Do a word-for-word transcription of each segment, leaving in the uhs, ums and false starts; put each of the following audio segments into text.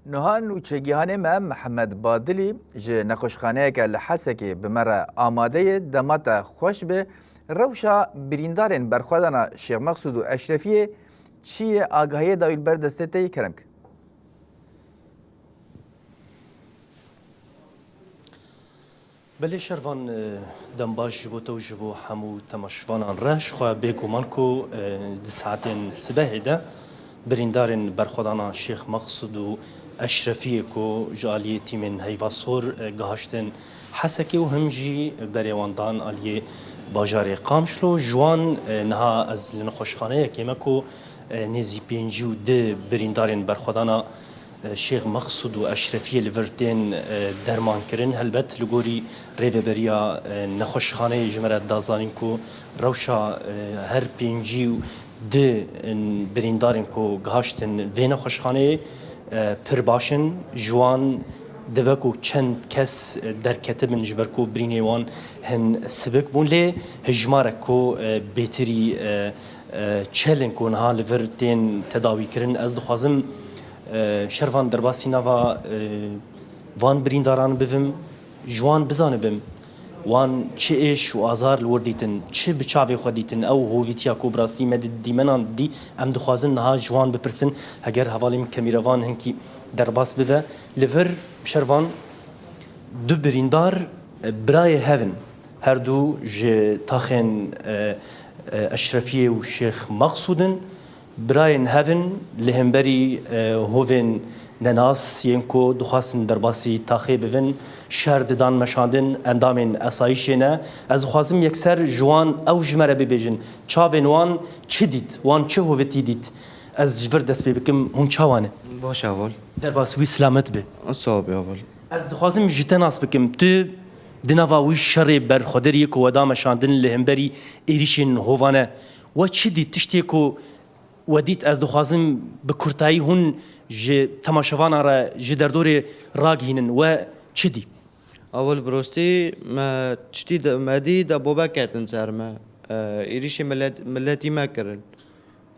Niha nûçegihanê me Mihemed Badilî ji nexweşxaneyeke li Hesekê bi me re amade ye. Dema te xweş be. Rewşa birîndarên berxwedana Şêx Mexsûd û Eşrefiyê çi ye? Agahiyê dawî li ber destê te yê, kerem ke. Belê Şervan, e, dem baş ji bo te û ji bo hemû temaşevanan re. Ji xwe bêguman ku, e, di saetên sibehê de birîndarên berxwedana Şêx Mexsûd û Eşrefiyê ku ji aliyê tîmên Heyva Sor, e, gihaştin Hesekê û him jî berê wan dan aliyê bajarê Qamişlo. Ji wan, e, niha ez li nexweşxaneyekê me ku, e, nêzî pêncî û du birîndarên berxwedana Şêx Mexsûd û Eşrefiyê li vir tên, e, dermankirin. Helbet li gorî rêveberiya, e, nexweşxaneyê ji me re da zanîn ku rewşa, e, her pêncî û du birîndarên ku gihaştin vê nexweşxaneyê, e, pir baş in. Ji wan dibe ku çend kes, e, derketibin ji ber ku birînê wan hin sibik bûn. Lê hejmarek ku, e, bêtirî, e, e, çel in ku niha li vir tên tedawîkirin. Ez dixwazim, e, Şervan, derbasî nava, e, van birîndaran bibim, ji wan bizanibim, wan çi êş û azar li wir dîtin, çi bi çavê xwe dîtin, ew hovîtiya ku bi rastî me di dîmenan dî, em dixwazin niha ji wan bipirsin, heger hevalê min kemîrevan hinkî derbas bibe. Li vir Şervan du birîndar, e, birayê hev in. Her du ji taxên, e, e, Eşrefiyê û Şêx Mexsûd in. Birayên hev in li hemberî, e, hovên nenas yên ku dixwastin derbasî taxê bibin, şer didan meşandin endamên esayîşê ne. Ez dixwazim yekser ji wan ew ji me re bibêjin. Çavên wan çi dît? Wan çi hovitî dît? Ez ji vir dest pê bikim, hûn çawa ne? Baş heval. Derbas wî silamet be. Sağ ol heval. Ez dixwazim ji te nas bikim. Tu di nava wî şerê berxwederî ku we da meşandin li hemberî êrîşên hovane, we çi dît? Tiştê ku we dît, ez dixwazim bi kurtayî hûn ji temaşevanan re ji derdorê ragihînin. We çi dî? Awil bi rostî me tiştî de, me dî de bobe ketin ser me. E, êrîşê millet, milletî me kirin.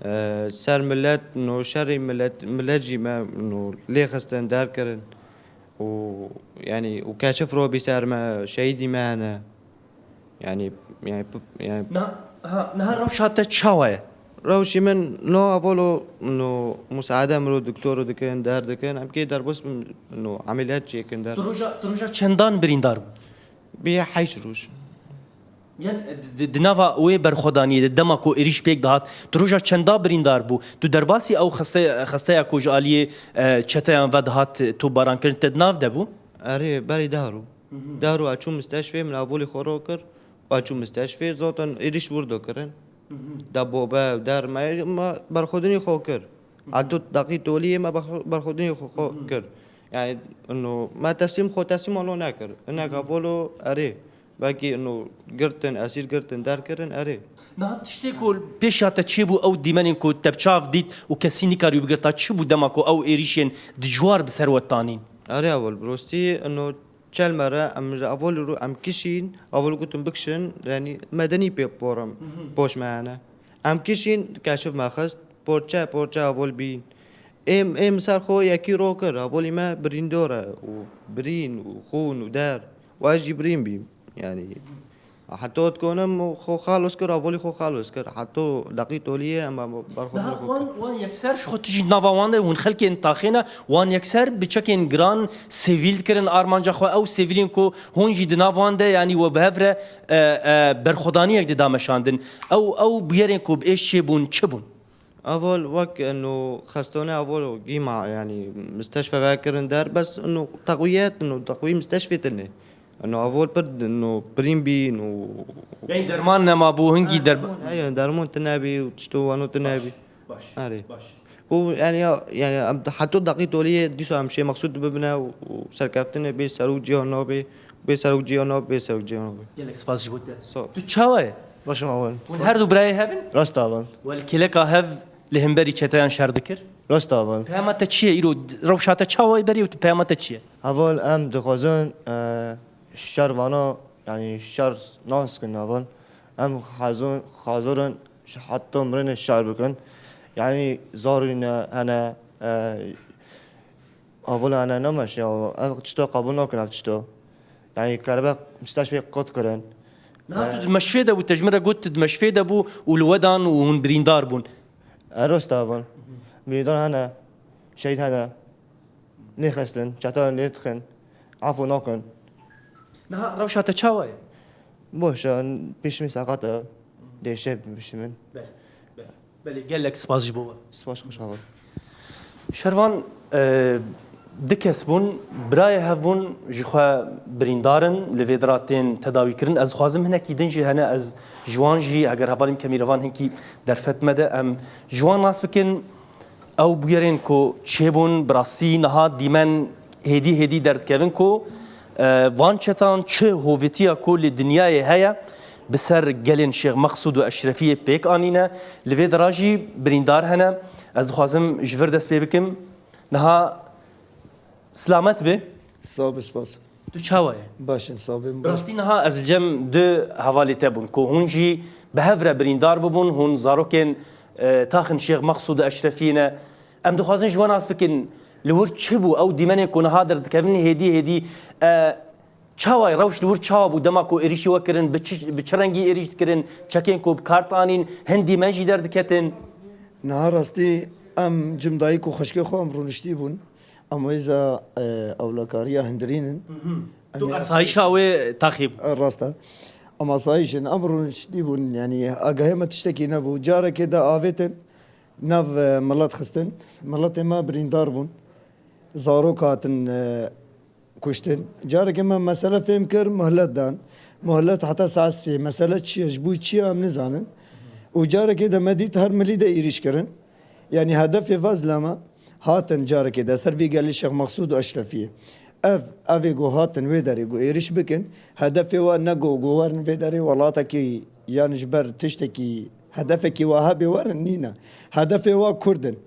E, ser millet, no şerê millet, millet jî me, no lê xistin derkirin. Û, yanî, û keçif robî ser me, şehîdî me hene. Yanî, yanî, p-, yanî, Niha, ha, niha rewşa te çawa ye? Rewşî min no avolo, no musaade miro doktoro dikin, der dikin, em kê derbas bin, no ameliyat çêkin der. Tu roja, tu roja çendan birîndar bû? Bî heşt roj. Yan, di, di nava wê berxwedaniyê de dema ku êrîş pêk dihat, tu roja çenda birîndar bû? Tu derbasî ew xeste-, xesteya ku ji aliyê, e, çeteyan ve dihat, e, topbarankirin te di nav de bû? Erê, berî deh rû. Mhm. Deh rû ez çûm misteşfê, min avolî xwe ro kir, ez çûm misteşfê, zaten êrîş wir do kirin. Mhm. De bobe, der me, me berxwedinî xwe kir. Mhm. Heta deqî toliyê me berx-, berxwedinî xwe, xwe Mhm. kir. Yani, ino, me teslîm, xwe teslîm alo nekir. Inek Mhm. avolo, erê. Belkî ino girtin, esîr girtin, derkirin, erê. Niha tiştê ku pêşiya te çêbû, ew dîmenên ku te bi çav dît û kesî nikarî bigirta, çi bû dema ku ew êrîşên dijwar bi ser we tanîn? Erê, awil bi rostî, ino çel me re, em ji avol rû em kişîn, avol gotin bikişin, yanî medenî pê porim, Mhm. poş me hene. Em kişîn, keşif me xist, porçe, porçe avol bîn. Êm, êm ser xwe yekî ro kir, avolî me birîndor e û birîn û xûn û der. Û ez jî birîn bîm. Yanî, heto dikonim xwe xalos kir, avolî xwe xalos kir. Heto deqî toliyê em berxwe Niha xwe wan, kir. wan yekser ji xwe tu jî nava wan de hûn xelkên taxê ne, wan yekser bi çekên giran sivîl dikirin armanca xwe. Ew sivîlên ku hûn jî di nav wan de, yanî we bi hev re, e, e, berxwedaniyek dida meşandin. Ew, ew bûyerên ku bi êş çêbûn, çi bûn? Avol wek ino xestone avol gîma, yanî misteşfe vekirin der, bes ino teqwiyet, ino teqwî misteşfê tine. Ino avol pir ino pirîn bî, ino Yanî derman nema bû, hingî derman. Derman, heye, derman tine bî, û tişto wano tine bî. Baş, Erê. baş. Û yanî ya, yanî em heto deqî toliyê dîsa em şê mexsûd bibine û, û serkeftine bê serok ciya nabê, bê serok ciya nabê, bê serok ciya nabê. Gelek spas ji bo te. Sağ ol. Tu çawa ye? Baş im awil. Hûn her du birayê hev in? Rast awil. We li kêleka hev li hemberî çeteyan şer dikir? Rast awil. Peyama te çi ye îro? Rewşa te çawa ye berê û tu peyama te çi ye? Heval em dixwazin, e, şer vana, yanî şer nas kin heval. Em hazir, hazir in ji heta mirinê şer bikin. Yanî zarî ne hene, e, Qebûl hene, nemeşe ya. Ev tişto qebûl nakin, ev tişto. Yani kerbe misteşfê qut kirin. Niha tu di meşfê de bû, te ji min re got tu di meşfê de bû û li we dan û hûn birîndar bûn. E, rost e bûn. Birîndar hene, şehîd hene. Nêxistin, çeteyan lê dixin. Afû nakin. Niha rewşa te çawa ye? Boş e, pişmî seqet e. Dêşe pişmin. Belê, belê. Belê, gelek spas ji bo we. Spas xweş xeber. Şervan, e, du kes bûn, birayê hev bûn, ji xwe birîndar in, li vê dira tên tedawîkirin. Ez dixwazim hinekî din jî hene, ez ji wan jî, heger hevalî min kemîrevan hinkî derfet me de, em ji wan nas bikin. Ew bûyerên ku çêbûn, bi rastî niha dîmen hêdî hêdî derdikevin ku, e, van çetan çi hovîtiya ku li dinyayê heye, bi ser gelên Şêx Mexsûd û Eşrefiyê pêk anîne. Li vê dira jî birîndar hene. Ez dixwazim ji vir dest pê bikim. Niha silamet be. Sağ be, spas. Tu çawa ye? Baş in, sağ be. Bi rastî niha ez li cem du hevalê te bûn ku hûn jî bi hev re birîndar bibûn, hûn zarokên, e, taxin Şêx Mexsûd û Eşrefiyê ne. Em dixwazin ji we nas bikin, li wir çi bû? Ew dîmenên ku niha derdikevin hêdî hêdî, e, çawa ye? Rewş li wir çawa bû? Dema ku êrîşî we kirin, bi çi, bi çi rengî êrîş dikirin? Çekên ku bi kar tanîn, hin dîmen jî derdiketin? Niha rastî em cim dayik û xwişkê xwe em rûniştî bûn. Em wêza, e, ewlekariya hundirîn in. Em Tu ê asayîşa wê taxî bû. E, rast e. Em asayîş in. Em rûniştî bûn. Yanî agahê me tiştekî nebû. Carekê de avêtin nav, e, milet xistin. Miletê me birîndar bûn. Zarok hatin, e, kuştin. Carekê me mesele fêm kir, muhlet dan. Muhlet heta saet sê. Mesele çi ye? Ji bo çi ye em nizanin. Û carekê de me dît her milî de êrîş kirin. Yanî hedefê va zilama hatin carekê de ser vî gelî Şêx Mexsûd û Eşrefiyê. Ev, evê ku hatin wê derê ku êrîş bikin, hedefê wa ne ku, ku werin vê derê welatekî yan ji ber tiştekî, hedefekî wa hebê werin nîne. Hedefê wa Kurd in.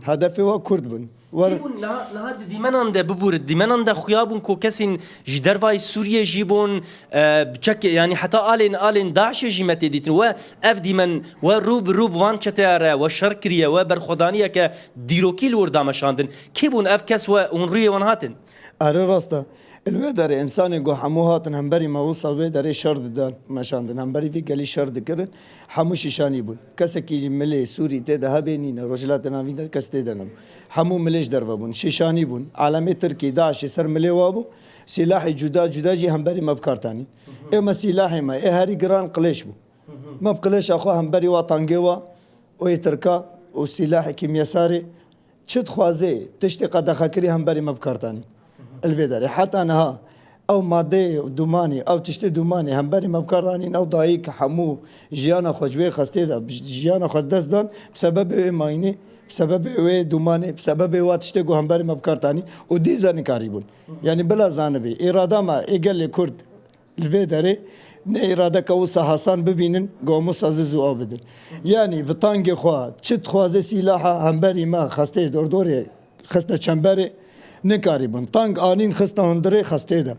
Hedefê wa Kurd bûn. Wer- Kî bûn? Niha, niha di dîmenan de bibûrit. Dîmenan de xuya bûn ku kesên ji dervayî Sûriyê jî bûn, e, çek, yanî heta alên, alên DAIŞê jî me tê dîtin. We ev dîmen, we rû bi rû bi van çeteya re, we şer kiriye, we berxwedaniyeke dîrokî li wir dameşandin. Kî bûn ev kes we hûn rûyê wan hatin? Erê rast e. Li wê derê însanê ku hemû hatin hemberî me wisa wê derê şer didan meşandin. Hemberî vî gelî şer dikirin. Hemû şîşanî bûn. Kesekî jî milê Sûrî tê de hebê nîne. Rojhilatê Navîn de kes tê de nebû. Hemû milê ji derve bûn. Şîşanî bûn. Alemê Tirkî, DAIŞê ser milê wa bû. Sîlahê cuda cuda jî hemberî me bi kar tanî. Ê me sîlahê me, ê herî giran qilêş bû. Me bi qilêşa xwe hemberî wa tangê wa û ê Tirka û sîlahê kîmyesarê çi dixwazê tiştê qedexekirî hemberî me bi kar tanî. Li vê derê heta niha ew madeyê dûmanî, ew tiştê dûmanî hemberî me bi kar anîn, ew dayik hemû jiyana xwe ji wê xestê de, jiyana xwe dest dan, bi sebebê wê mayînê, bi sebebê wê dûmanê, bi sebebê wa tiştê ku hemberî me bi kar tanî û dîza nikarîbûn. Yanî bila zanibê, îrada me ê gelê Kurd li vê derê ne îradeke wisa hesan bibînin, ku em wisa zû zû av bidin. Yanî bi tangê xwe çi dixwaze sîlaha hemberî me xestê dordorê xistine çemberê, nikarîbûn. Tang anîn xistine hundirê xestê de.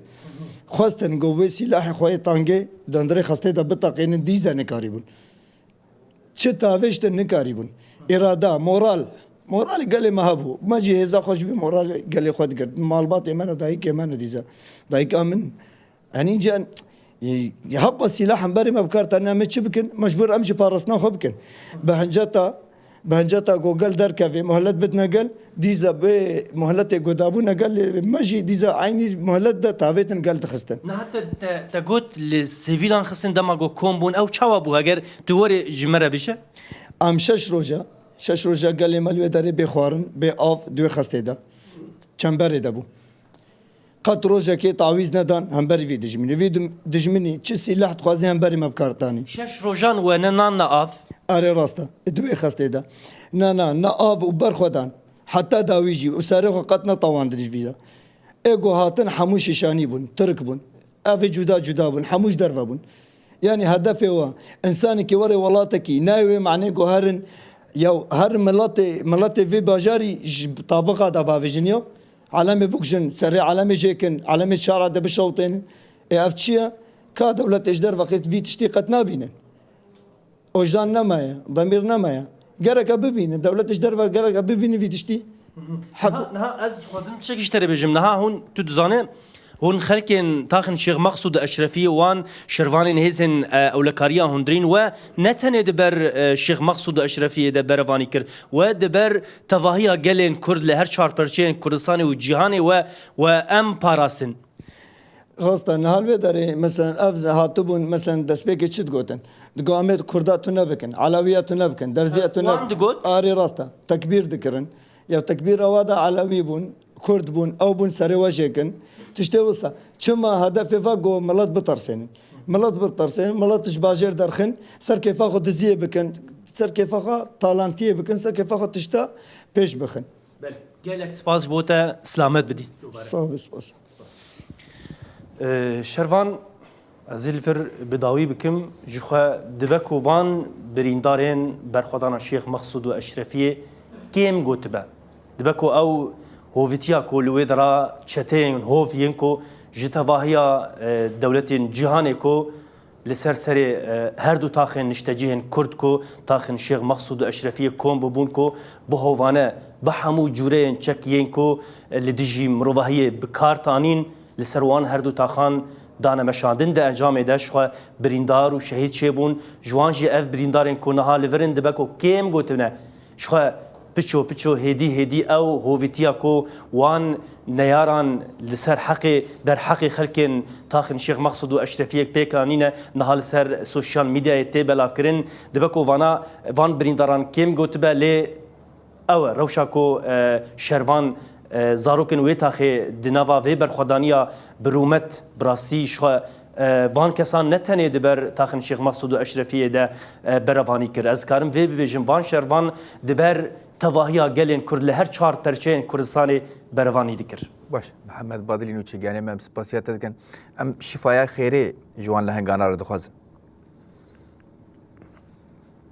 Xwestin ku wê sîlahê xwe yê tangê di hundirê xestê de biteqînin, dîza nikarîbûn. Çi tavêştin nikarîbûn. Îrada, moral. Moralê gelê me hebû. Me jî hêza xwe ji vî moralê gelê xwe digirt. Malbatê me ne, dayikê me ne dîza. Dayika min. Yanî ca, e, heba sîlah hemberî me bi kar tane, em ê çi bikin? Mecbûr em jî parastina xwe bikin. Bi hinceta, bi hinceta ku gel derkevê, muhlet bidine gel, dîza bê muhletê ku dabûne gel, me jî dîza eynî muhlet de tavêtin gel dixistin. Niha te, te, te got li sivîlan xistin dema ku kom bûn, ew çawa bû? Heger tu werê ji me re bişe? Em şeş roja, şeş roja gelê me li wê derê bê xwarin, bê av, di wê xestê de, çemberê de bû. Qet rojekê tawîz nedan hemberî vî dijminî. Vî dim-, dijminî çi sîleh dixwazî hemberî me bi kar tanî. Şeş rojan we ne nan ne av? Erê rast e. Di wê xestê de. Ne nan, ne av û berxwedan. Heta dawî jî û serê xwe qet netawandin ji vî de. Ê ku hatin hemû şîşanî bûn, Tirk bûn. Ev ê cuda cuda bûn, hemû ji derve bûn. Yanî hedefê we, însanekî were welatekî, nayê wê manê ku herin, ya her miletê, miletê vê bajarî ji tabiqa de bavêjin ya. Alemê bikujin, serê alemê jêkin, alemê çara de bişewtênin. Ê ev çi ye? Ka dewletê ji derve qet vî tiştî qet nabînin. Ojdan nemaye, demîr nemaye. Gereke bibînin, dewletê ji derve gereke bibînin vî tiştî. Niha, niha ez xwazim tiştekî ji te re bêjim. Niha hûn, tu dizane, hûn xelkên taxin Şêx Mexsûd Eşrefiyê wan şervanên hêzên, e, ewlekariya hundirîn we ne tenê di ber, e, Şêx Mexsûd Eşrefiyê de berevanî kir, we di ber tevahiya gelên Kurd li her çar perçeyên Kurdistanê û cîhanê we, we em parastin. Rast e, niha li vê derê, meselen, ev hatibûn, meselen, destpêkê çi digotin? Digo, em ê Kurda tune bikin, Elewiya tune bikin, Derziya tune Wan digot? Arê rast e, tekbîr dikirin. Ya tekbîr ewa da Elewî bûn, Kurd bûn, ew bûn serê we jêkin. Tiştê wisa. Çima hedefê va go milet bitirsênin? Milet bitirsênin, milet ji bajêr derxin, ser kêfa xwe diziyê bikin, ser kêfa xwe talantiyê bikin, ser kêfa xwe tişta pêş bixin. Belê. Gelek spas ji bo te, silamet bidî. Sağ ol, spas. Ee, Şervan, ez ê li vir bi dawî bikim. Ji xwe dibe ku van birîndarên berxwedana Şêx Mexsûd û Eşrefiyê kêm gotibe. Dibe ku ew hovîtiya ku li wê dera çeteyên hov yên ku ji tevahiya, e, dewletên cîhanê ku li ser serê, e, her du taxên niştecihên Kurd ku taxên Şêx Mexsûd û Eşrefiyê kom bûbûn ku bi hovane, bi hemû cûreyên çek yên ku, e, li dijî mirovahiyê bi kar tanîn, li ser wan her du taxan dane meşandin. Di encamê de ji xwe birîndar û şehîd çêbûn. Ji wan jî ev birîndarên ku niha li vir in dibe ku kêm gotine. Ji xwe piço piço, hêdî hêdî ew hovîtiya ku wan neyaran li ser heqê, derheqê xelkên taxin Şêx Mexsûd û Eşrefiyek pêk anîne, niha li ser sosyal medyayê tê belavkirin. Dibe ku vana, van birîndaran kêm gotibe, lê ew e rewşa ku, e, Şervan, e, zarokên wê taxê di nava vê berxwedaniya bi rûmet, bi rastî ji xwe, e, van kesan ne tenê di ber taxin Şêx Mexsûd û Eşrefiyê de, e, berevanî kir. Ez dikarim vê bibêjim, van Şervan di ber tevahiya gelên Kurd li her çar perçeyên Kurdistanê berevanî dikir. Baş, Mihemed Badilî Nûçî, giyanê me, em spasiya te dikin. Em şîfaya xêrê ji wan lehengana re dixwazin.